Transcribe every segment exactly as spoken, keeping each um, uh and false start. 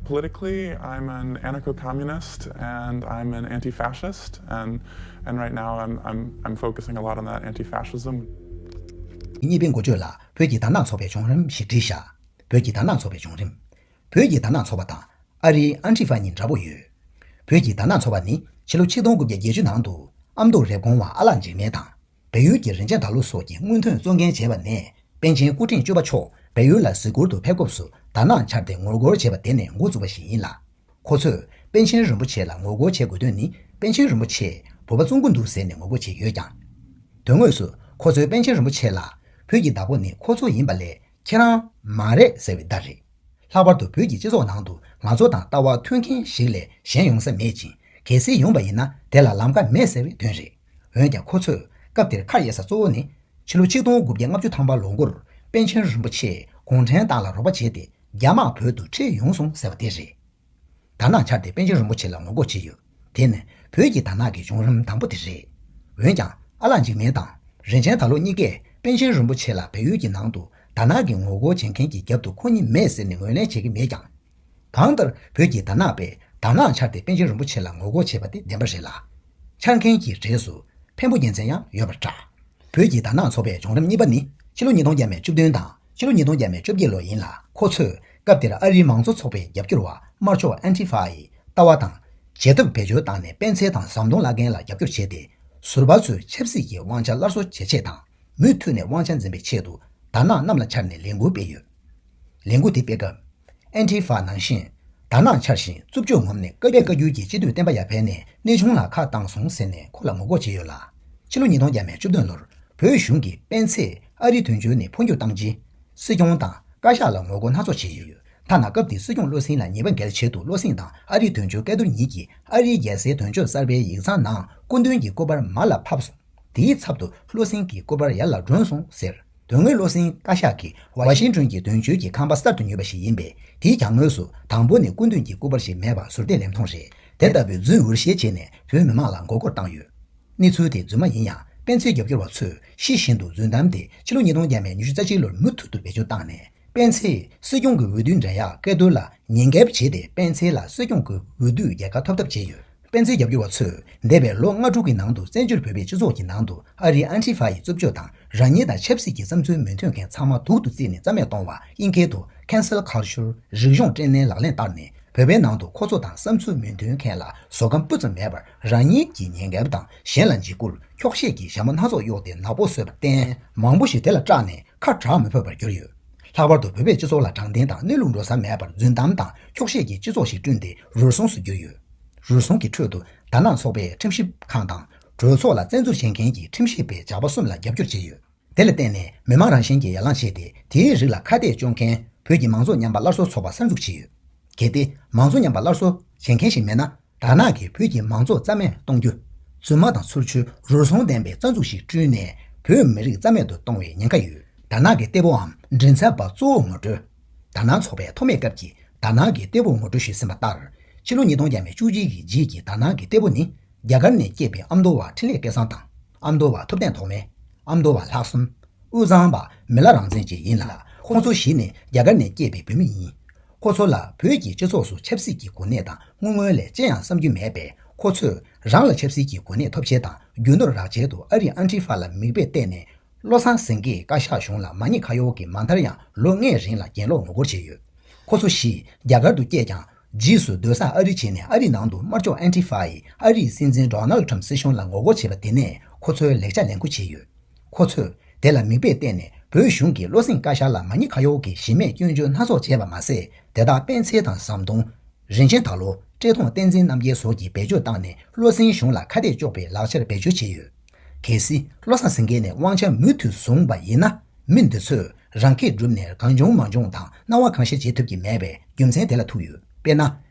Politically, I'm an anarcho communist and I'm an anti fascist. And, and right now, I'm, I'm, I'm focusing a lot on that anti fascism. གཉིས་པའི་འགོ་བརྗོད་ལ་བོད་ཀྱི་དར་ནག་ཚོགས་པའི་བྱུང་རིམ་ཞེས་བྲིས་བཞག་བོད་ཀྱི་དར་ནག་ཚོགས་པའི་བྱུང་རིམ། བོད་ཀྱི་དར་ནག་ཚོགས་པ་དང་ཨ་རིའི་ཨན་ཊི་ཧྥ་གཉིས་འདྲ་པོ་ཡོད། བོད་ཀྱི་དར་ནག་ཚོགས་པ་ནི་ཕྱི་ལོ་ཆིག་སྟོང་དགུ་བརྒྱ་བརྒྱད་ཅུ་ནང་དུ་ཨ་མདོ་རེབ་གོང་བ་ཨ་ལགས་འཇིགས་མེད་དང་། བལ་ཡུལ་གྱི་རིན་ཆེན་དར་ལོ་སོགས་ཀྱི་སྔོན་ཐོན་གཙོ་འགན་བྱས་པ་ནས། པཎ་ཆེན་སྐུ་ཕྲེང་བཅུ་པ་མཆོག་བལ་ཡུལ་ལ་གཟིགས་སྐོར་དུ་ཕེབས་སྐབས་སུ་དར་ནག་འཕྱར་ཏེ་ངོ་རྒོལ་བྱས་པ་དེ་ནས་འགོ་བཙུགས་པ་ཞིག་ཡིན་ལ། ཁོ་ཚོས་པཎ་ཆེན་རིན་པོ་ཆེ་ལ་ངོ་རྒོལ་བྱེད་དགོས་དོན་ནི། པཎ་ཆེན་རིན་པོ་ཆེས་བོད་པ་བཙོང་གི་འདུག་ཟེར་ནས་ངོ་རྒོལ་བྱས་ཡོད་ཀྱང་། དོན་དངོས་སུ་ཁོ་ཚོས་པཎ་ཆེན་རིན་པོ་ཆེ་ལ། བོད་ཀྱི་བདག་པོ་ནི་ཁོ་ཚོ་ཡིན་པ་ལས་ཁྱེད་རང་མ་རེད་ཟེར་བའི་བརྡ་རེད། ལྷག་པར་དུ་བོད་ཀྱི་སྤྱི་ཚོགས་ནང་དུ་ང་ཚོ་དང་ལྟ་བ་མཐུན་མཁན་ཞིག་ལས་གཞན་ཡོང་ས་མེད་ཅིང་། གལ་སྲིད་ཡོང་པ་ཡིན་ན་དེ་ལ་ལམ་ཁ་མེད་ཟེར་བའི་དོན་རེད། འོན་ཀྱང་ཁོ་ཚོས་སྐབས་དེར་ཁ་གཡར་ས་གཙོ་བོ་ནི། ཕྱི་ལོ་ཆིག་སྟོང་དགུ་བརྒྱ་ལྔ་བཅུ་ཐམ་པ་ལོ་འགོར་པཎ་ཆེན་རིན་པོ་ཆེས་གུང་ཁྲན་ཏང་ལ་རོགས་པ་བྱས་ཏེ་རྒྱ་དམག་བོད་དུ་ཁྲིད་ཡོང་སོང་ཟེར་བ་དེ་རེད། དར་ནག་འཕྱར་ཏེ་པཎ་ཆེན་རིན་པོ་ཆེ་ལ་ངོ་རྒོལ་བྱས་ཡོད། དེ་ནི་བོད་ཀྱི་དར་ནག་གི་བྱུང་རིམ་དང་པོ་དེ་རེད། འོན་ཀྱང་ཨ་ལགས་འཇིགས་མེད་དང་རིན་ཆེན་དར་ལོ་གཉིས་ཀས་པཎ་ཆེན་རིན་པོ་ཆེ་ལ་བལ་ཡུལ་གྱི་ནང་དུ་དར་ནག་གི་ངོ་རྒོལ་བྱེད་མཁན་གྱི་རྒྱབ་ཏུ་ཁོ་གཉིས་མེད་ཟེར་ནས་ངོས་ལེན་བྱེད་ཀྱི་མེད་ཀྱང་། གང་ལྟར་བོད་ཀྱི་དར་ནག་པས་དར་ནག་འཕྱར་ཏེ་པཎ་ཆེན་རིན་པོ་ཆེ་ལ་ངོ་རྒོལ་བྱས་པ་དེ་བདེན་པ་རེད་ལ། འཕྱར་མཁན་གྱི་གྲས་སུ་འཕན་པོ་རྒྱལ་མཚན་ཡང་ཡོད་པར་གྲགས། བོད་ཀྱི་དར་ནག་ཚོགས་པའི་བྱུང་རིམ་གཉིས་པ་ནི་ཕྱི་ལོ་ཉིས་སྟོང་བརྒྱ་མེད་བཅུ་བདུན་དང་ཕྱི་ལོ་ཉིས་སྟོང་བརྒྱ་མེད་བཅོ་བརྒྱད་ལོ་ཡིན་ལ། ཁོ་ཚོས་སྐབས་དེར་ཨ་རིའི་མང་གཙོ་ཚོགས་པའི་རྒྱབ་སྐྱོར་བ་དམར་ཕྱོགས་ཨན་ཊི་ཧྥ་ཡི་ལྟ་བ་དང་བྱེད་ཐབས་བེད་སྤྱོད་བཏང་ནས་སྤེན་ཚེ་དང་ཟམ་གདོང་བླ་རྒན་ལ་རྒྱབ་སྐྱོར་བྱས་ཏེ། ཟུར་པ་ཚོས་ཆབ་སྲིད་ཀྱི་དབང་ཆ་སླར་གསོ་བྱེད་ཆེད་དང་། མུ་མཐུད་ནས་དབང་ཆ་འཛིན་པའི་ཆེད་དུ་དར་ནག་གནམ་ལ་འཕྱར་ནས་ལས་འགུལ་སྤེལ་ཡོད། ལས་འགུལ་དེ་སྤེལ་སྐབས། ཨན་ཊི་ཧྥ་ནང་བཞིན། དར་ནག་འཕྱར་ཞིང་རྩུབ་སྤྱོད་ངོམས་ནས་བཀའ་བརྒྱུད་བཀའ་བརྒྱུད་ཀྱི་སྤྱི་འཐུས་བསྟན་པ་ཡར་འཕེལ་ནས་གནས་ཆུང་ལ་ཁ་བཏང་སོང་ཟེར་ནས་ཁོ་ལ་ངོ་རྒོལ་བྱས་ཡོད་ལ། ཕྱི་ལོ་ཉིས་སྟོང་བརྒྱ་མེད་བཅུ་བདུན་ལོར་བོད་གཞུང་གིས་སྤེན་ཚེས་ཨ་རིའི་དོན་གཅོད་ནས་འཕོ་འགྱུར་བཏང་རྗེས། སྲིད་སྐྱོང་དང་བཀའ་ཤག་ལ་ངོ་རྒོལ་སྣ་ཚོགས་བྱས་ཡོད། ཐ་ན་སྐབས་དེའི་སྲིད་སྐྱོང་བློ་སེང་ལ་ཉེས་པ་འགེལ་ཆེད་དུ་བློ་སེང་དང་ཨ་རིའི་དོན་གཅོད་སྐལ་རྡོར་གཉིས་ཀྱིས་ཨ་རིའི་རྒྱལ་སའི་དོན་གཅོད་གསར་པའི་ཡིག་ཚང་ནང་སྐུ་མདུན་གྱི་སྐུ་པར་མར་ལ་ཕབ་སོང་། དེའི་ཚབ་ཏུ་བློ་སེང་གི་སྐུ་པར་ཡར་ལ་སྒྲོན་སོང་ཟེར། དོན་དངོས་བློ་སེང་བཀའ་ཤག་གིས་ཝ་ཤིང་ཊོན་གྱི་དོན་གཅོད་ཀྱི་ཁང་པ་གསར་དུ་ཉོས་པ་ཞིག་ཡིན་པས། དེའི་གྱང་ངོས་སུ་དང་པོ་ནས་སྐུ་མདུན་གྱི་སྐུ་པར་ཞིག་མེད་པ་ཟུར་བལྟས་ལེབ་མཐོང་རེད། དེ་ལྟ་བུའི་རྫུན་འུར་བཤད་བྱས་ནས་བོད་མི་མང་ལ་མགོ་སྐོར་བཏང་ཡོད། གནས་ཚུལ་དེ་རྫུན་མ་ཡིན་ཡང་། སྤེན་ཚེའི་རྒྱབ་སྐྱོར་བ་ཚོས་ཤི་བཞིན་དུ་རྫུན་གཏམ་དེ་ཕྱི་ལོ་ཉིས་སྟོང་བརྒྱ་མེད་ཉི་ཤུ་རྩ་གཅིག་ལོར་མུ་མཐུད་དུ་བེད་སྤྱོད་བཏང་ནས། སྤེན་ཚེས་སྲིད་སྐྱོང་གི་འོས་བསྡུའི་འགྲན་ཡག་སྐལ་རྡོར་ལ་ཉེས་འགེལ་བྱས་ཏེ། སྤེན་ཚེ་ལ་སྲིད་སྐྱོང་གི་འོས་བསྡུའི་རྒྱལ་ཁ་ཐོབ་ཐབས་བྱས་ཡོད། སྤེན་ཚེའི་རྒྱབ་སྐྱོར་བ་ཚོས་འདས་པའི་ལོ་ལྔ་དྲུག་གི་ནང་དུ་བཙན་བྱོལ་བོད་པའི་སྤྱི་ཚོགས་ཀྱི་ནང་དུ་ཨ་རིའི་ཨན་ཊི་ཧྥ་ཡི་རྩུབ་སྤྱོད་དང་། རང་ཉིད་དང་ཆབ་སྲིད་ཀྱི་བསམ་ཚུལ་མི་མཐུན་མཁན་ཚང་མ་དུག་ཏུ་བརྩིས་ནས་རྩ་མེད་གཏོང་བ། ཨིན་སྐད་དུ་cancel culture རིག་གཞུང་སྲེད་མནན་ལག་ལེན་བསྟར་ནས། བོད་པའི་ནང་དུ་ཁོ་ཚོ་དང་བསམ་ཚུལ་མི་མཐུན་མཁན་ལ་བཟོད་སྒོམ་སྤུ་ཙམ་མེད་པར་རང་ཉིད་ཀྱི་ཉེས་འགེལ་དང་གཞན་ལ་འཇིགས་སྐུལ། འཁྱོག་བཤད་ཀྱི་ཞྭ་མོ་སྣ་ཚོགས་གཡོགས་ཏེ་ནག་པོ་བཟོས་པར་བརྟེན། མང་པོ་ཞིག་དེ་ལ་སྐྲག་ནས་ཁ་གྲག་མི་ཕོད་པར་གྱུར་ཡོད། ལྷག་པར་དུ་བོད་པའི་སྤྱི་ཚོགས་ལ་དྲང་བདེན་དང་གནས་ལུགས་འགྲོ་ས་མེད་པར་རྫུན་གཏམ་དང་འཁྱོག་བཤད་ཀྱི་སྤྱི་ཚོགས་ཤིག་བསྐྲུན་ཏེ་རུལ་སུངས་སུ་གྱུར་ཡོད། རུལ་སུངས་ཀྱི་ཁྲོད་དུ་དར་ནག་ཚོགས་པའི་ཁྲིམས་ཞིབ་ཁང་དང་གྲོས་ཚོགས་ལ་བཙན་འཛུལ་བྱེད་མཁན་གྱི་ཁྲིམས་ཞིབ་པའི་ཇག་པ་གསུམ་ལ་རྒྱབ་སྐྱོར་བྱས་ཡོད། དེ་ལ་བརྟེན་ནས་མི་མང་རང་བཞིན་གྱིས་ཡར་ལངས་བྱས་ཏེ། དེའི་རིགས་ལ་ཁ་གཏད་གཅོག་མཁན་བོད་ཀྱི་མང་གཙོ་ཉམས་པ་སླར་གསོ་ཚོགས་པ་གསར་འཛུགས་བྱས་ཡོད། གལ་ཏེ་མང་གཙོ་ཉམས་པ་སླར་གསོ་བྱེད་མཁན་ཞིག་མེད་ན། དར་ནག་གིས་བོད་ཀྱི་མང་གཙོ་རྩ་མེད་གཏོང་རྒྱུ། རྫུན་མ་དང་ཚུར་ཕྱོགས་རུལ་སུངས་ལྡན་པའི་རྩ་འཛུགས་ཤིག་བསྐྲུན་ནས། བོད་མི་རིགས་རྩ་མེད་དུ་གཏོང་བའི་ཉེན་ཁ་ཡོད། དར་ནག་གི་གཏེ་པོའམ་མགྲིན་ཚབ་པ་གཙོ་བོ་ངོ་སྤྲོད། དར་ནག་ཚོགས་པའི་ཐོག་མའི་སྐབས་ཀྱི་དར་ནག་གི་གཏེ་པོ་ངོ་སྤྲོད་ཞུས་ཟིན་པ་ལྟར། ཕྱི་ལོ་ཉིས་སྟོང་བརྒྱ་མེད་བཅུ་གཅིག་གི་རྗེས་ཀྱི་དར་ནག་གི་གཏེ་པོ་ནི། རྒྱ་གར་ནས་སྐྱེས་པའི་ཨ་མདོ་བ་འཕྲིན་ལས་སྐལ་བཟང་དང་། ཨ་མདོ་བ་ཐུབ་བསྟན་ཐོགས་མེད། ཨ་མདོ་བ་ལྷག་བསམ། དབུས་གཙང་པ་མི་ལ་རང་བཙན་བཅས་ཡིན་ལ། ཁོང་ཚོ་བཞི་ནི་རྒྱ་གར་ནས་སྐྱེས་པའི་བོད་མི་ཡིན། ཁོ་ཚོ་ལ་བོད་ཀྱི་སྤྱི་ཚོགས་སུ་ཆབ་སྲིད་ཀྱི་གོ་གནས་དང་དངུལ་དངོས་ལས་ཅི་ཡང་བསམ་རྒྱུ་མེད་པས། ཁོ་ཚོས་རང་ལ་ཆབ་སྲིད་ཀྱི་གོ་གནས་ཐོབ་ཆེད་དང་རྒྱུ་ནོར་རག་ཆེད་དུ་ཨ་རིའི་ཨན་ཊི་ཧྥ་ལ་མིག་དཔེ་བལྟས་ནས། བློ་བཟང་སེང་གེས་བཀའ་ཤག་གཞུང་ལ་མ་ཉེས་ཁ་གཡོག་གི་མ་མཐར་ཡང་ལོ་ལྔའི་རིང་ལ་གྱེན་ལོག་ངོ་རྒོལ་བྱས་ཡོད། ཁོ་ཚོ་བཞི་རྒྱ་གར་དུ་སྐྱེས་ཀྱང་། རྗེས་སུ་སྡོད་ས་ཨ་རི་བྱས་ནས། ཨ་རིའི་ནང་དུ་དམར་ཕྱོགས་ཨན་ཊི་ཧྥ་ཡིས་ཨ་རིའི་སྲིད་འཛིན་ཌོ་ནལ་ཌི་ཊརམ་སྲིད་གཞུང་ལ་ངོ་རྒོལ་བྱས་པ་དེ་ནས་ཁོ་ཚོའི་ལེགས་ཆ་ལེན་དགོས་བྱས་ཡོད། ཁོ་ཚོས་དེ་ལ་མིག་དཔེ་བལྟས་ནས། བོད་གཞུང་གིས་བློ་སེང་བཀའ་ཤག་ལ་མ་ཉེས་ཁ་གཡོག་གི་གཞི་མེད་སྐྱོན་བརྗོད་སྣ་ཚོགས་བྱས་པ་མ་ཟད། དེ་དག་སྤེན་ཚེ་དང་ཟམ་གདོང་། རིན་ཆེན་དར་ལོ། བཀྲས་མཐོང་བསྟན་འཛིན་རྣམ་རྒྱལ་སོགས་ཀྱིས་བེད་སྤྱོད་བཏང་ནས། བློ་སེང་གཞུང་ལ་ཁ་གཏད་གཅོག་པའི་ལག་ཆར་བེད་སྤྱོད་བྱས་ཡོད། གལ་སྲིད་བློ་བཟང་སེང་གེ་ནས་དབང་ཆ་མུ་མཐུད་བཟུང་བ་ཡིན་ན། མི་འདི་ཚོས་རང་ཁེ་བསྒྲུབས་ནས་གང་བྱུང་མང་བྱུང་དང་སྣང་བ་གང་ཤར་བྱེད་ཐུབ་ཀྱི་མེད་པའི་རྒྱུ་མཚན་དེ་ལ་ཐུག་ཡོད། དཔེར་ན།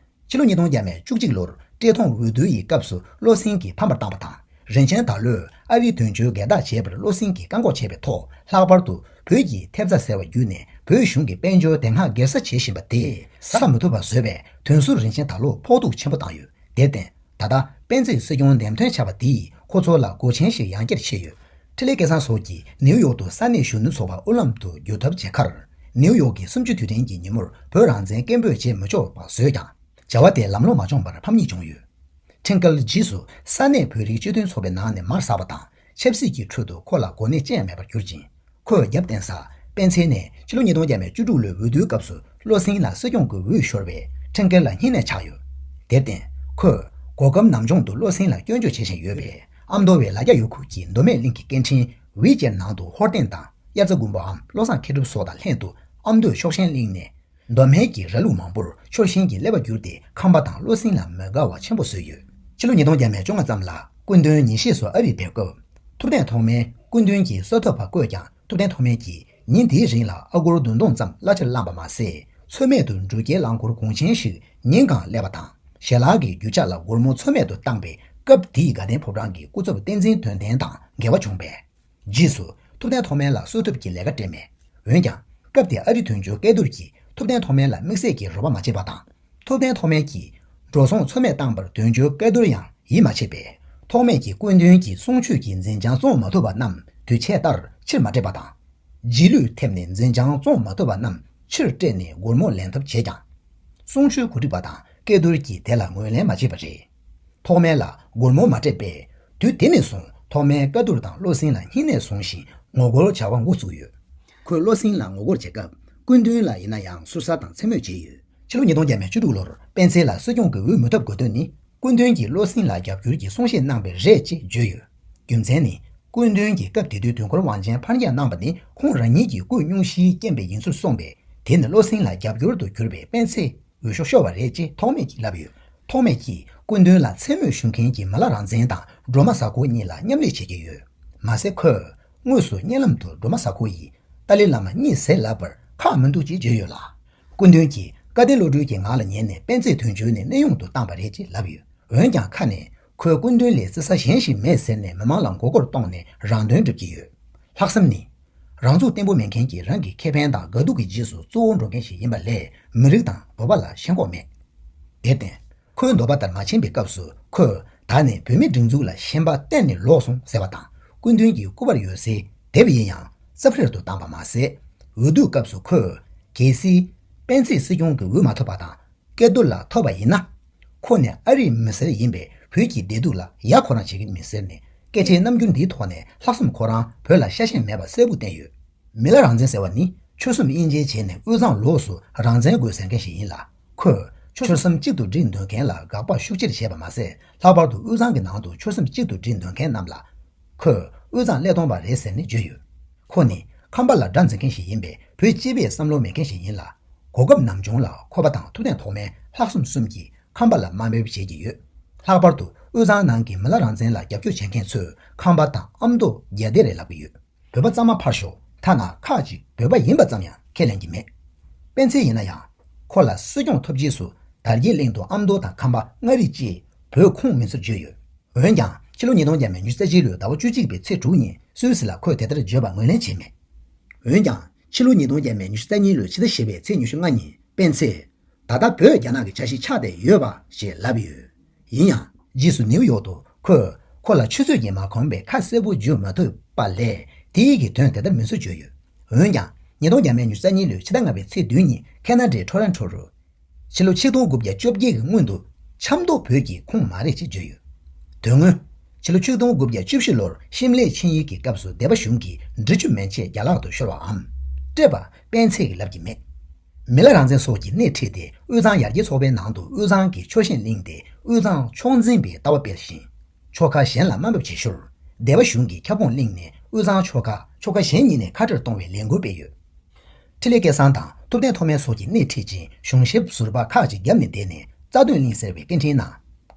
ཕྱི་ལོ་ཉིས་སྟོང་བརྒྱ་མེད་བཅུ་གཅིག་ལོར་བཀྲས་མཐོང་འོས་བསྡུ་ཡི་སྐབས་སུ་བློ་སེང་གིས་ཕམ་པར་བཏང་བ་དང་། རིན་ཆེན་དར་ལོས་ཨ་རིའི་དོན་གཅོད་སྒེར་བདག་བྱེད་པར་བློ་སེང་གིས་བཀག་འགོག་བྱས་པའི་ཐོག། ལྷག་པར་དུ་བོད་ཀྱི་ཐེབས་རྩ་ཟེར་བ་བརྒྱུད་ནས་བོད་གཞུང་གི་དཔལ་འབྱོར་དེ་སྔ་སྒེར་ས་བྱེད་བཞིན་པ་དེ་ཟ་མི་ཐུབ་པ་བཟོས་པས། དོན་ཟུར་རིན་ཆེན་དར་ལོར་ཕོག་ཐུག་ཆེན་པོ་བཏང་ཡོད། དེར་བརྟེན། ད་ལྟ་སྤེན་ཚེས་སྲིད་སྐྱོང་འདེམས་ཐོན་བྱ་བ་དེས་ཁོ་ཚོ་ལ་སྒོ་ཆེན་ཞིག་ཡང་བསྐྱར་ཕྱེ་ཡོད། འཕྲིན་ལས་སྐལ་བཟང་སོགས་ཀྱིས་ནེའུ་ཡོག་ཏུ་ས་གནས་གཞོན་ནུ་ཚོགས་པ་དབུ་ལམ་དུ་བསྒྱུར་ཐབས་བྱེད་ཁར། ནེའུ་ཡོག་གི་གསུམ་བཅུའི་དུས་དྲན་གྱི་ཉིན་མོར་བོད་རང་བཙན་སྐད་འབོད་བྱེད་མི་ཆོག་པ་བཟོས་ཀྱང་། བྱ་བ་དེ་ལམ་ལྷོང་མ་བྱུང་བར་ཕམ་ཉེས་བྱུང་ཡོད། ཁྲིན་ཀལ་རྗེས་སུ་ས་གནས་བོད་རིགས་སྤྱི་མཐུན་ཚོགས་པའི་ནང་ནས་མར་ཟག་པ་དང་། ཆབ་སྲིད་ཀྱི་ཁྲོད་དུ་ཁོ་ལ་གོ་གནས་ཅི་ཡང་མེད་པར་གྱུར་ཅིང་། ཁོས་རྒྱབ་རྟེན་ས་པན་ཚེ་ནས་ཕྱི་ལོ་ཉིས་སྟོང་བརྒྱ་མེད་བཅུ་དྲུག་ལོའི་འོས་བསྡུའི་སྐབས་སུ་བློ་སེང་ལ་སྲིད་སྐྱོང་གི་འོས་ཤོར་བས་ཁྲིན་ཀལ་ལ་སྙིང་ནད་ཆགས་ཡོད། དེར་བརྟེན། ཁོས་གོ་སྐབས་ནམ་བྱུང་དུ་བློ་སེང་ལ་སྐྱོན་བརྗོད་བྱེད་བཞིན་ཡོད་པས། ཨ་མདོ་བའི་ལ་རྒྱ་ཡུལ་ཁུལ་གྱི་མདོ་སྨད་གླིང་གི་སྐད་འཕྲིན་ཝི་ཅེར་ནང་དུ་ཧོར་སྟེང་དང་དབྱར་རྩྭ་དགུན་འབུའམ་བློ་བཟང་མཁས་གྲུབ་སོགས་དང་ལྷན་དུ་ཨ་མདོའི་ཕྱོགས་ཞེན་གླིང་ནས། མདོ་སྨད་ཀྱི་ར་ལུག་མང་པོར་ཕྱོགས་ཞེན་གྱི་ཀླད་པ་བསྒྱུར་ཏེ་ཁམས་པ་དང་བློ་སེང་ལ་མི་དགའ་བ་ཆེན་པོ་བཟོས་ཡོད། ཕྱི་ལོ་ཉིས་སྟོང་བརྒྱ་མེད་བཅོ་ལྔ་ཙམ་ལ་སྐུ་མདུན་ཉིན་ཤས་སུ་ཨ་རིར་ཕེབས་སྐབས། ཐུབ་བསྟན་ཐོགས་མེད་སྐུ་མདུན་གྱི་གསོལ་ཐབ་པ་བསྐོས་ཀྱང་། ཐུབ་བསྟན་ཐོགས་མེད་ཀྱིས་ཉིན་དེའི་རིང་ལ་ཨ་སྒོར་བདུན་སྟོང་ཙམ་གླ་ཆར་བླངས་པ་མ་ཟད། ཚོད་མེད་དུ་འགྲུལ་སྐྱེལ་རླངས་འཁོར་གོང་ཆེན་ཞིག་ཉིན་གང་སླེབས་པ་དང་། ཞལ་ལག་གི་རྒྱུ་ཆ་ལ་སྒོར་མོ་ཚོད་མེད་དུ་བཏང་པས། སྐབས་དེའི་དགའ་ལྡན་ཕོ་བྲང་གི་སྐུ་ཚབ་བསྟན་འཛིན་དོན་ལྡན་དང་འགལ་བ་བྱུང་བས། རྗེས་སུ་ཐུབ་བསྟན་ཐོགས་མེད་ལ་གསོལ་ཐབ་ཀྱི་ལས་ཀ་སྤྲད་མེད། འོན་ཀྱང་། སྐབས་དེ་ཨ་རི་དོན་གཅོད་སྐལ་རྡོར་གྱིས་ཐུབ་བསྟན་ཐོགས་མེད་ལ་དམིགས་བསལ་གྱི་རོགས་པ་མ་བྱས་པ་དང་། ཐུབ་བསྟན་ཐོགས་མེད་ཀྱིས་འགྲོ་སོང་ཚོད་མེད་བཏང་པར་དོན་གཅོད་སྐལ་རྡོར་ཡང་ཡིད་མ་ཆེས་པས། ཐོགས་མེད་ཀྱིས་སྐུ་མདུན་གྱི་གསུང་ཆོས་ཀྱི་འཛིན་བྱང་བཙོང་མ་ཐུབ་པ་རྣམས་དུས་ཆད་ལྟར་ཕྱིར་མ་སྤྲད་པ་དང་། རྗེས་ལུས་ཐེབས་ནས་འཛིན་བྱང་བཙོང་མ་ཐུབ་པ་རྣམས་ཕྱིར་སྤྲད་ནས་སྒོར་མོ་ལེན་ཐབས་བྱས་ཀྱང་། གསུང་ཆོས་གོ་སྒྲིག་པ་དང་སྐལ་རྡོར་གྱིས་དེ་ལ་ངོས་ལེན་མ་བྱས་པ་རེད། ཐོགས་མེད་ལ་སྒོར་མོ་མ་སྤྲད་པས། དུས་དེ་ནས་བཟུང་ཐོགས་མེད་སྐལ་རྡོར་དང་བློ་སེང་ལ་སྙིང་ནད་བཟུང་ཞིང་ངོ་རྒོལ་བྱ་བ་འགོ་བཙུགས་ཡོད། ཁོས་བློ་སེང་ལ་ངོ་རྒོལ་བྱེད་སྐབས། སྐུ་མདུན་ལ་ཡིན་ན་ཡང་ཟུར་ཟ་དང་མཚན་སྨོད་བྱས་ཡོད། ཕྱི་ལོ་ཉིས་སྟོང་བརྒྱ་མེད་བཅུ་དྲུག་ལོར་སྤེན་ཚེ་ལ་སྲིད་སྐྱོང་གི་འོས་མི་ཐོབ་དགོས་དོན་ནི། སྐུ་མདུན་གྱིས་བློ་སེང་ལ་རྒྱབ་སྐྱོར་གྱི་གསུང་བཤད་གནང་བས་རེད་ཅེས་བརྗོད་ཡོད། རྒྱུ་མཚན་ནི། སྐུ་མདུན་གྱིས་སྐབས་དེ་དུས་དུས་འཁོར་དབང་ཆེན་ཕར་འགྱངས་གནང་པ་ནི་ཁོང་རང་ཉིད་ཀྱི་སྐུའི་སྙུང་གཞིའི་རྐྱེན་པས་ཡིན་ཚུལ་གསུངས་པས། དེ་ནི་བློ་སེང་ལ་རྒྱབ་སྐྱོར་དུ་གྱུར་པས་སྤེན་ཚེ། འོས་ཤོག་ཤོར་བ་རེད་ཅེས་ཐོགས་མེད་ཀྱིས་ལབ་ཡོད། ཐོགས་མེད་ཀྱིས་སྐུ་མདུན་ལ་མཚན་སྨོད་ཞུ་མཁན་གྱི་མི་ལ་རང་བཙན་དང་སྒྲོལ་མ་གཟའ་འཁོར་གཉིས་ལ་མཉམ་ལས་བྱེད་ཀྱི་ཡོད། མ་ཟད་ཁོས་དངོས་སུ་བརྙན་ལམ་དུ་སྒྲོལ་མ་གཟའ་འཁོར་ཡིས་ཏཱ་ལའི་བླ་མ་གཉིད་སད་ལབ་པར་ཁག་མི་འདུག་ཅེས་བརྗོད་ཡོད་ལ། སྐུ་མདུན་གྱིས་བཀའ་བསྟན་བློ་གྲོས་ཀྱི་ངག་ལ་ཉན་ནས་སྤེན་ཚེ་དོན་གཅོད་ནས་གནས་དབྱུང་དུ་བཏང་བ་རེད་ཅེས་ལབ་ཡོད། འོན་ཀྱང་ཁ་ནས་ཁོས་སྐུ་མདུན་ལས་བརྩི་ས་གཞན་ཞིག་མེད་ཟེར་ནས་མི་མང་ལ་མགོ་སྐོར་གཏོང་ནས་རང་དོན་སྒྲུབ་ཀྱི་ཡོད། ལྷག་བསམ་ནི། རང་ཚུགས་བརྟན་པོ་མེད་མཁན་གྱིས་རང་གི་ཁེ་ཕན་དང་དགའ་སྡུག་གི་རྗེས་སུ་གཙོ་བོར་འགྲོ་མཁན་ཞིག་ཡིན་པ་ལས་མི་རིགས་དང་བོད་པ་ལ་ཞེན་ཁོག་མེད། དེར་བརྟེན། ཁོའི་འདོད་པ་ལྟར་མ་ཕྱིན་པའི་སྐབས་སུ་ཁོས་ད་ནས་བོད་མིའི་སྒྲིག་འཛུགས་ལ་ཞེན་པ་གཏན་ནས་ལོག་སོང་ཟེར་བ་དང་སྐུ་མདུན་གྱི་སྐུ་པར་ཡོད་སའི་དེབ་ཡིན་ཡང་རྩབ་ཧྲལ་དུ་བཏང་བ་མ་ཟད། འོས་བསྡུའི་སྐབས་སུ་ཁོས་གལ་སྲིད་སྤེན་ཚེས་སྲིད་སྐྱོང་གི་འོས་མ་ཐོབ་པ་དང་། སྐལ་རྡོར་ལགས་ཐོབ་པ་ཡིན་ན། ཁོ་ནི་ཨ་རིའི་མི་སེར་ཡིན་པས་བོད་ཀྱི་བདེ་སྡུག་ལ་ཡ་ཁོ་རང་བྱེད་ཀྱི་མི་ཟེར་ནས་སྐད་ཆའི་རྣམ་འགྱུར་འདིའི་ཐོག་ནས་ལྷག་བསམ་ཁོ་རང་བོད་ལ་ཤ་ཞེན་མེད་པ་གསལ་པོ་བསྟན་ཡོད། མི་ལ་རང་བཙན་ཟེར་བ་ནི་ཆོལ་གསུམ་དབྱེ་འབྱེད་བྱས་ནས་དབུས་གཙང་ལོགས་སུ་རང་བཙན་དགོས་ཟེར་མཁན་ཞིག་ཡིན་ལ། ཁོས་ཆོལ་གསུམ་གཅིག་ཏུ་སྒྲིལ་འདོད་མཁན་ལ་དགག་པ་ཤུགས་ཆེར་བྱས་པ་མ་ཟད། ལྷག་པར་དུ་དབུས་གཙང་གི་ནང་དུ་ཆོལ་གསུམ་གཅིག་ཏུ་སྒྲིལ་འདོད་མཁན་རྣམས་ལ། ཁོས་དབུས་གཙང་ཀླད་སྟོང་པ་རེད་ཟེར་ནས་བརྗོད་ཡོད། ཁོ་ནི་ཁམས་པ་ལ་དགྲ་འཛིན་མཁན་ཞིག་ཡིན་པས་བོད་སྤྱི་པའི་བསམ་བློ་མེད་མཁན་ཞིག་ཡིན་ལ། གོ་སྐབས་ནམ་བྱུང་ལ་ཁོ་པ་དང་ཐུབ་བསྟན་ཐོགས་མེད་ལྷག་བསམ་གསུམ་གྱིས་ཁམས་པ་ལ་དམའ་འབེབས་བྱེད་ཀྱི་ཡོད། ལྷག་པར་དུ་དབུས་གཙང་ནང་གི་མི་ལ་རང་བཙན་ལ་རྒྱབ་སྐྱོར་བྱེད་མཁན་ཚོས་ཁམས་པ་དང་ཨ་མདོ་རྒྱ་སྡེ་རེད་ལབ་ཀྱི་ཡོད། བོད་པ་གཙང་མ་ཕར་ཞོག་ཐ་ན་ཁག་ཅིག་བོད་པ་ཡིན་པ་ཙམ་ཡང་ཁས་ལེན་གྱི་མེད། སྤེན་ཚེ་ཡིན་ན་ཡང་། ཁོ་ལ་སྲིད་སྐྱོང་ཐོབ་རྗེས་སུ་དར་རྒྱས་གླིང་དུ་ཨ་མདོ་དང་ཁམས་པ་མངའ་རིས་བཅས་བོད་ཁོངས་མིན་ཚུལ་བརྗོད་ཡོད། འོན་ཀྱང་ཕྱི་ལོ་ཉིས་སྟོང་བརྒྱ་མེད་ཉི་ཤུ་རྩ་གཅིག་ལོའི་ཟླ་བ་བཅུ་གཅིག་པའི་ཚེས་དྲུག་ཉིན་སུད་སི་ལ་ཁོས་དེ་ལྟར་བརྗོད་པ་ངོས་ལེན་བྱས་མེད། འོན་ཀྱང་ཕྱི་ལོ་ཉིས་སྟོང་བརྒྱ་མེད་ཉི་ཤུ་རྩ་གཉིས་ལོའི་ཕྱི་ཟླ་བཞི་པའི་ཚེས་ཉི་ཤུ་ལྔ་ཉིན་སྤེན་ཚེས། ད་ལྟ་བོད་རྒྱ་ནག་གི་ཆ་ཤས་ཆགས་བསྡད་ཡོད་པ་ཞེས་ལབ་ཡོད། ཡིན་ཡང་རྗེས་སུ་ནེའུ་ཡོག་ཏུ་ཁོས་ཁོ་ལ་ཆུ་ཚོད་ཀྱིས་མ་ཁོམ་པའི་ཁ་གསལ་པོ་བརྗོད་མ་ཐུབ་པ་ལས་དེའི་གི་དོན་དེ་ལྟར་མིན་ཚུལ་བརྗོད་ཡོད། འོན་ཀྱང་ཉིས་སྟོང་བརྒྱ་མེད་ཉི་ཤུ་རྩ་གཉིས་ལོའི་ཕྱི་ཟླ་ལྔ་པའི་ཚེས་བདུན་ཉིན་ཁེ་ན་ཌའི་ཊོ་རོན་ཊོ་རུ། ཕྱི་ལོ་ཆིག་སྟོང་དགུ་བརྒྱ་བཅོ་བརྒྱད་ཀྱི་སྔོན་དུ་ཆབ་མདོ་བོད་ཀྱི་ཁོངས་མ་རེད་ཅེས་བརྗོད་ཡོད། དོན་དངོས། ཕྱི་ལོ་ཆིག་སྟོང་དགུ་བརྒྱ་བཅུ་བཞི་ལོར་ཤིམ་ལའི་ཆིངས་ཡིག་གི་སྐབས་སུ་སྡེ་པ་གཞུང་གིས་འབྲི་ཆུ་མན་ཆད་རྒྱ་ལག་ཏུ་ཤོར་བའམ། སྤྲད་པ་སྤེན་ཚེ་གིས་ལབ་ཀྱི་མེད། མི་ལ་རང་བཙན་སོགས་ཀྱི་སྣེ་ཁྲིད་དེ་དབུས་གཙང་ཡར་རྒྱས་ཚོགས་པའི་ནང་དུ་དབུས་གཙང་གི་ཕྱོགས་ཞེན་བསླངས་ཏེ་དབུས་གཙང་ཕྱོགས་འཛིན་པའི་ལྟ་བ་སྤེལ་ཞིང་། ཆོལ་ཁ་གཞན་ལ་དམའ་འབེབས་བྱེད་ཞོར། སྡེ་པ་གཞུང་གིས་ཁྱབ་ཁོངས་བརླིངས་ནས་དབུས་གཙང་ཆོལ་ཁ་ཆོལ་ཁ་གཞན་གཉིས་ནས་ཁ་བྲལ་གཏོང་བའི་ལས་འགུལ་སྤེལ་ཡོད། འཕྲིན་ལས་སྐལ་བཟང་དང་ཐུབ་བསྟན་ཐོགས་མེད་སོགས་ཀྱི་སྣེ་ཁྲིད་ཅིང་གཞུང་ཞབས་ཟུར་པ་ཁག་ཅིག་བརྒྱབ་ནས་བསྡད་ནས་རྩ་དོན་བརླིང་ཟེར་བའི་སྐད་འཕྲིན་ནང་།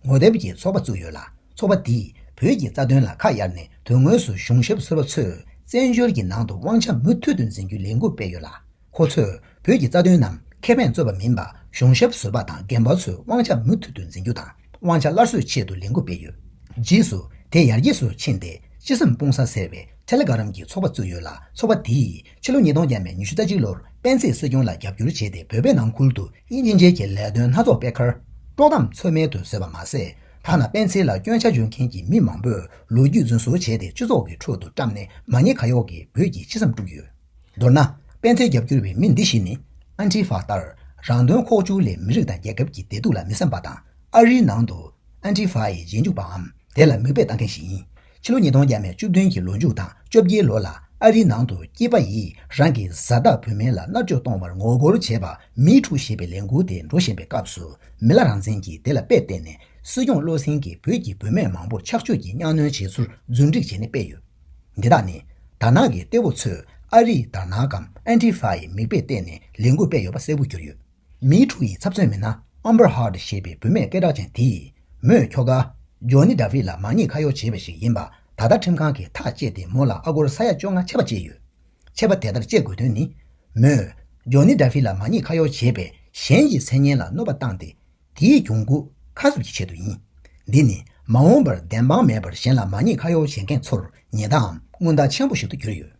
ངོ་དེབ་ཀྱི་ཚོགས་པ་བཙུགས་ཡོད་ལ། ཚོགས་པ་དེས་བོད་ཀྱི་རྩ་དོན་ལ་ཁ་གཡར་ནས་དོན་དངོས་སུ་གཞུང་ཞབས་ཟུར་པ་ཚོས་བཙན་བྱོལ་གྱི་ནང་དུ་དབང་ཆ་མུ་མཐུད་དུ་འཛིན་རྒྱུའི་ལས་འགུལ་སྤེལ་ཡོད་ལ། ཁོ་ཚོས་བོད་ཀྱི་རྩ་དོན་ནམ་ཁེ་ཕན་རྩོད་པ་མིན་པ་གཞུང་ཞབས་ཟུར་པ་དང་རྒན་པ་ཚོས་དབང་ཆ་མུ་མཐུད་དུ་འཛིན་རྒྱུ་དང་དབང་ཆ་སླར་གསོའི་ཆེད་དུ་ལས་འགུལ་སྤེལ་ཡོད། རྗེས་སུ་དེ་ཡར་རྒྱས་སུ་ཕྱིན་ཏེ་ཅི་སེམས་སྤུངས་ས་ཟེར་བའི་ཊེ་ལེ་གྷ་རམ་གྱི་ཚོགས་པ་བཙུགས་ཡོད་ལ། ཚོགས་པ་དེས་ཕྱི་ལོ་ཉིས་སྟོང་བརྒྱ་མེད་ཉི་ཤུ་རྩ་གཅིག་ལོར་སྤེན་ཚེའི་སྲིད་སྐྱོང་ལ་རྒྱབ་སྐྱོར་བྱས་ཏེ་བོད་པའི་ནང་ཁུལ་དུ་དབྱིན་ཇིའི་ཆེད་ཀྱི་ལས་དོན་སྣ་ཚོགས་སྤེལ་ཁར་དཀྲོག་གཏམ་ཚོད་མེད་དུ་བཟོས་པ་མ་ཟད། ཐ་ན་སྤེན་ཚེ་ལ་སྐྱོན་ཆ་འཇོག་མཁན་གྱི་མི་མང་པོས་ལོ་རྒྱུས་རྫུན་བཟོ་བྱས་ཏེ་སྤྱི་ཚོགས་ཀྱི་ཁྲོད་དུ་བཀྲམ་ནས་མ་ཉེས་ཁ་གཡོག་གིས་བོད་ཀྱི་ཅི་སེམས་དཀྲུགས་ཡོད། མདོར་ན། སྤེན་ཚེ་རྒྱབ་སྐྱོར་བའི་མི་འདི་ཞིག་ནི་ཨན་ཊི་ཧྥ་ལྟར་རང་དོན་ཁོག་ཆུ་ལས་མི་རིགས་དང་རྒྱལ་ཁབ་ཀྱི་བདེ་སྡུག་ལ་མི་བསམ་པ་དང་། ཨ་རིའི་ནང་དུ་ཨན་ཊི་ཧྥ་ཡི་རྗེས་འཇུག་པའམ་དེ་ལ་མིག་དཔེ་ལྟ་མཁན་ཞིག་ཡིན། ཕྱི་ལོ་ཉིས་སྟོང་བརྒྱ་མེད་བཅུ་བདུན་གྱི་ལོ་མཇུག་དང་བཅོ་བརྒྱད་ལོ་ལ་ཨ་རིའི་ནང་དུ་སྐྱེས་པ་ཡིས་རང་གི་བཟའ་ཟླ་བུད་མེད་ལ་མནར་གཅོད་གཏོང་བར་ངོ་རྒོལ་བྱས་པ་མི་ཊུ་ཞེས་པའི་ལས་འགུལ་དེ་འགྲོ་བཞིན་པའི་སྐབས་སུ། མི་ལ་རང་བཙན་གྱིས་དེ་ལ་དཔེ་བལྟས་ནས་སྲིད་སྐྱོང་བློ་སེང་གིས་བོད་ཀྱི་བུད་མེད་མང་པོར་ཆགས་སྤྱོད་ཀྱི་གཉའ་གནོན་བྱས་ཚུལ་རྫུན་སྒྲིག་བྱས་ནས་སྤེལ་ཡོད། འདི་དག་ནི་དར་ནག་གི་གཏེ་བོ་ཚོས་ཨ་རིའི་དར་ནག་གམ་ཨན་ཊི་ཧྥ་ཡི་མིག་དཔེ་བལྟས་ནས་ལས་འགུལ་སྤེལ་ཡོད་པ་གསལ་པོ་གྱུར་ཡོད། མི་ཊུ་ཡི་ཚབ་མཚོན་མི་སྣ་ཨམ་བར་ཧར་ཌི་ཞེས་པའི་བུད་མེད་སྐད་གྲགས་ཅན་དེས། མོས་ཁྱོ་ག་ཇོ་ནི་ཌ་ཕི་ལ་མ་ཉེས་ཁ་གཡོག་བྱས་པ་ཞིག་ཡིན་པ་ད་ལྟ་ཁྲིམས་ཁང་གིས་ཐག་བཅད་དེ་མོ་ལ་ཨ་སྒོར་ས་ཡ་བཅོ་ལྔ་ཆད་པ་བཅད་ཡོད། ཆད་པ་དེ་ལྟར་བཅད་དགོས་དོན་ནི། མོས་ཇོ་ནི་ཌ་ཕི་ལ་མ་ཉེས་ཁ་གཡོག་བྱས་པས་གཞན་གྱི་མཚན་སྙན་ལ་གནོད་པ་བཏང་སྟེ། དེའི་གྱོང་གུད་ཁ་གསབ་ཀྱི་ཆེད་དུ་ཡིན། འདི་ནི་མ་འོངས་པར་བདེན་དཔང་མེད་པར་གཞན་ལ་མ་ཉེས་ཁ་གཡོག་བྱེད་མཁན་ཚོར་ཉེས་རྡུང་དངོས་བརྡ་ཆེན་པོ་ཞིག་ཏུ་གྱུར་ཡོད།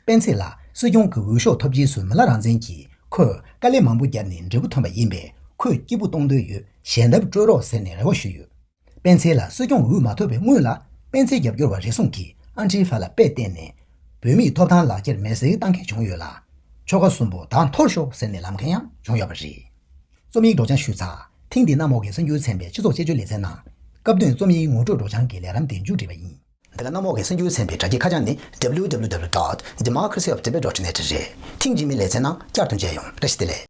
སྤེན་ཚེ་ལགས་སྲིད་སྐྱོང་གི་འོས་ཤོག་ཐོབ་རྗེས་སུ་མི་ལ་རང་བཙན་གྱིས་ཁོས་དཀའ་ལས་མང་པོ་བརྒྱབ་ནས་འབྲས་བུ་ཐོན་པ་ཡིན་པས་ཁོས་སྐྱིད་པོ་གཏོང་འདོད་ཡོད། ཞལ་འདེབས་སྤྲོད་རོགས་ཟེར་ནས་རེ་བ་ཞུས་ཡོད། སྤེན་ཚེ་ལ་སྲིད་སྐྱོང་འོས་མ་ཐོབ་པའི་སྔོན་ལ་སྤེན་ཚེ་རྒྱབ་སྐྱོར་བ་རེ་ཟུང་གིས་ཨན་ཊི་ཧྥ་ལ་དཔེ་བལྟས་ནས། བོད་མིའི་ཐོབ་ཐང་ལག་ཁྱེར་མེ་སྲེག་བཏང་མཁན་བྱུང་ཡོད་ལ། ཆོལ་ཁ་གསུམ་པོ་ད་འཐོར་ཤོག་ཟེར་ནས་ལབ་མཁན་ཡང་བྱུང་ཡོད་པ་རེད། རྩོམ་ཡིག་སྒྲོག་སྦྱང་ཞུས་ཚར། ཐེངས་འདིའི་གནམ་འོག་གི་གསར་འགྱུར་ཚན་པའི་སྤྱི་ཚོགས་དཔྱད་བརྗོད་ལེ་ཚན་ནང་། སྐབས་དོན་རྩོམ་ཡིག་ངོ་སྤྲོད་སྒྲོག་སྦྱང་གི་ལས་རིམ་དེ་མཇུག་བསྒྲིལ་བ་ཡིན། འདི་ག་གནམ་འོག་གི་གསར་འགྱུར་ཚན་པའི་དྲ་རྒྱའི་ཁ་བྱང་ནི་W W W dot democracy of tibet dot net རེད། ཐེངས་རྗེས་མའི་ལེ་ཚན་ནང་བསྐྱར་དུ་མཇལ་ཡོང་། བཀྲ་ཤིས་བདེ་ལེགས།